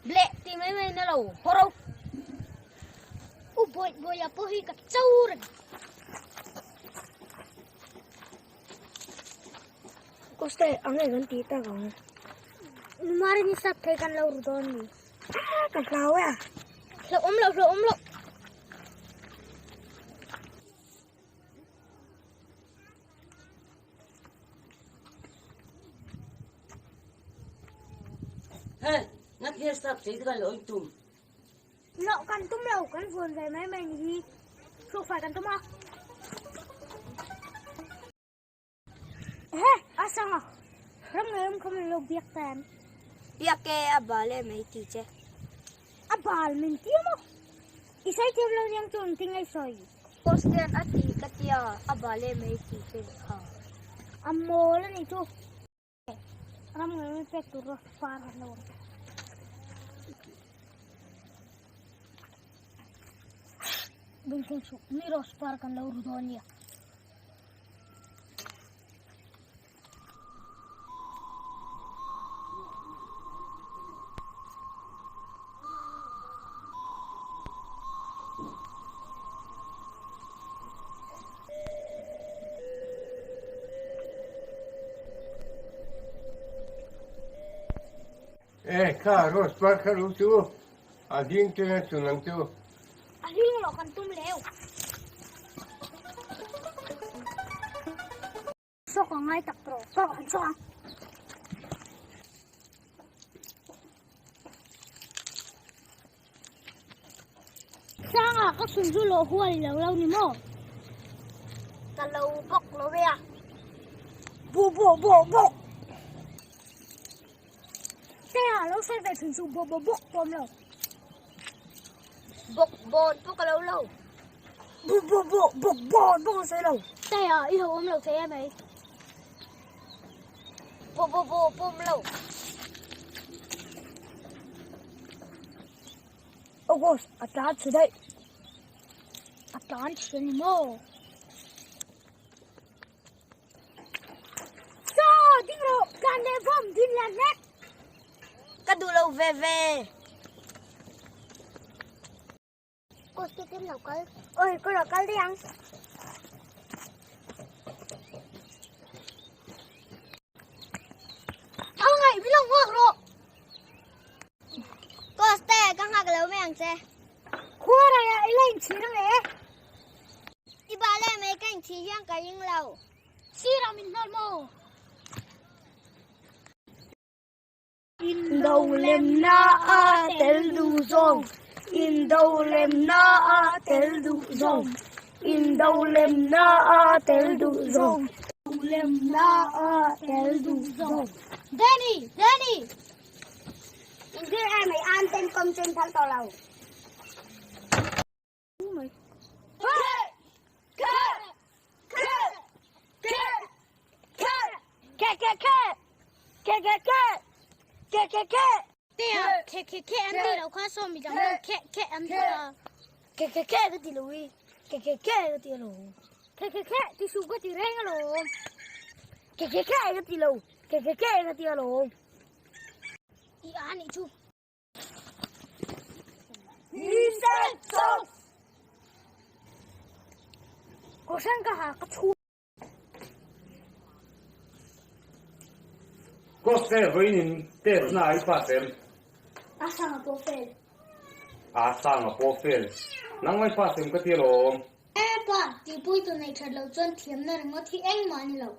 Bleh ti mai mai na lo haw ro. U bawih bawih a pawh hi ka cho reng. Koste ang e kan tih tak ang. Marini sap thei kan lo ru dawn ni. Ah ka hlau e a. Hlauhawm loh hlauhawm loh. Hei, ngat nge sap thei te kan lo in tum? Loh kan tum lo, kan vuan ve mai mai ni hi. Hlawhfai kan tum a. Ehe, a sang a. Ram ngai ram kha min lo biak ta em? Biak e, a bal em ei ti che. A bal min ti maw? I sawi thiam lo niang chu engtin nge i sawi? Postian a ti ka tia, a bal em ei ti che nih kha. A mawl a nih chu. Ram ngai ram pek tur rawh far han lo ang. Bengchheng suh, mi rose par kan lo ru dawn nia. E kha rose par kha ru chu a hling te chu nang chu. A hling lo kan tum leu. Sawk a ngai tak tawh tawh an chuang. Sanga ka sun chu lo hual lo lo ni maw? Ka lo bawk lo ve a. Bo bo bo bo. Te a lo sawi ve thin chu bo bo bawk pawm lo. Bawk bawn pawh ka lo lo. Bo bo bo bawk bawn pawh ka sawi lo. Te a i ho awm lo thei em ei. Bo bo bo pawm lo. August a tlan chhe daih. A tlan chhe ni maw? Saw ding rawh tlan leh vawm din lan hlek. Ka duh lo ve ve. Coach te ten lo kal. Oi ka lo kal daih ang. A ngaih min lo nghak rawh. Coach te ka nghak lo mai ang che. Khua raiah i la inchhir ang e. I bal em mai ka inchhir hian ka ring lo. Sir ah min hnawl maw? Indo lemna a tel duh zawng, Indo lemna a tel duh zawng, Indo lemna a tel duh zawng, Lemna a tel duh zawng. Danny! Danny! Inzir em mai an ten kawm chen phal tawh lo. Khe khe khe an ti lo kha saw midang ho khe khe an ti a. Khe khe khe ka ti lo i. Khe khe khe ka ti lo. Khe khe khe ti su ka ti reng alawm. Khe khe khe ka ti lo. Khe khe khe ka ti alawm. I a nih chu. Kawhhran ka ha ka chhu. Gospel vawiin in test na i pass em? A sang a pawh fel. A sang a pawh fel. Nang mai pass em ka ti alawm. E pa, tihpui tu nei that lo chuan thiamna ringawt hi engmah a ni lo.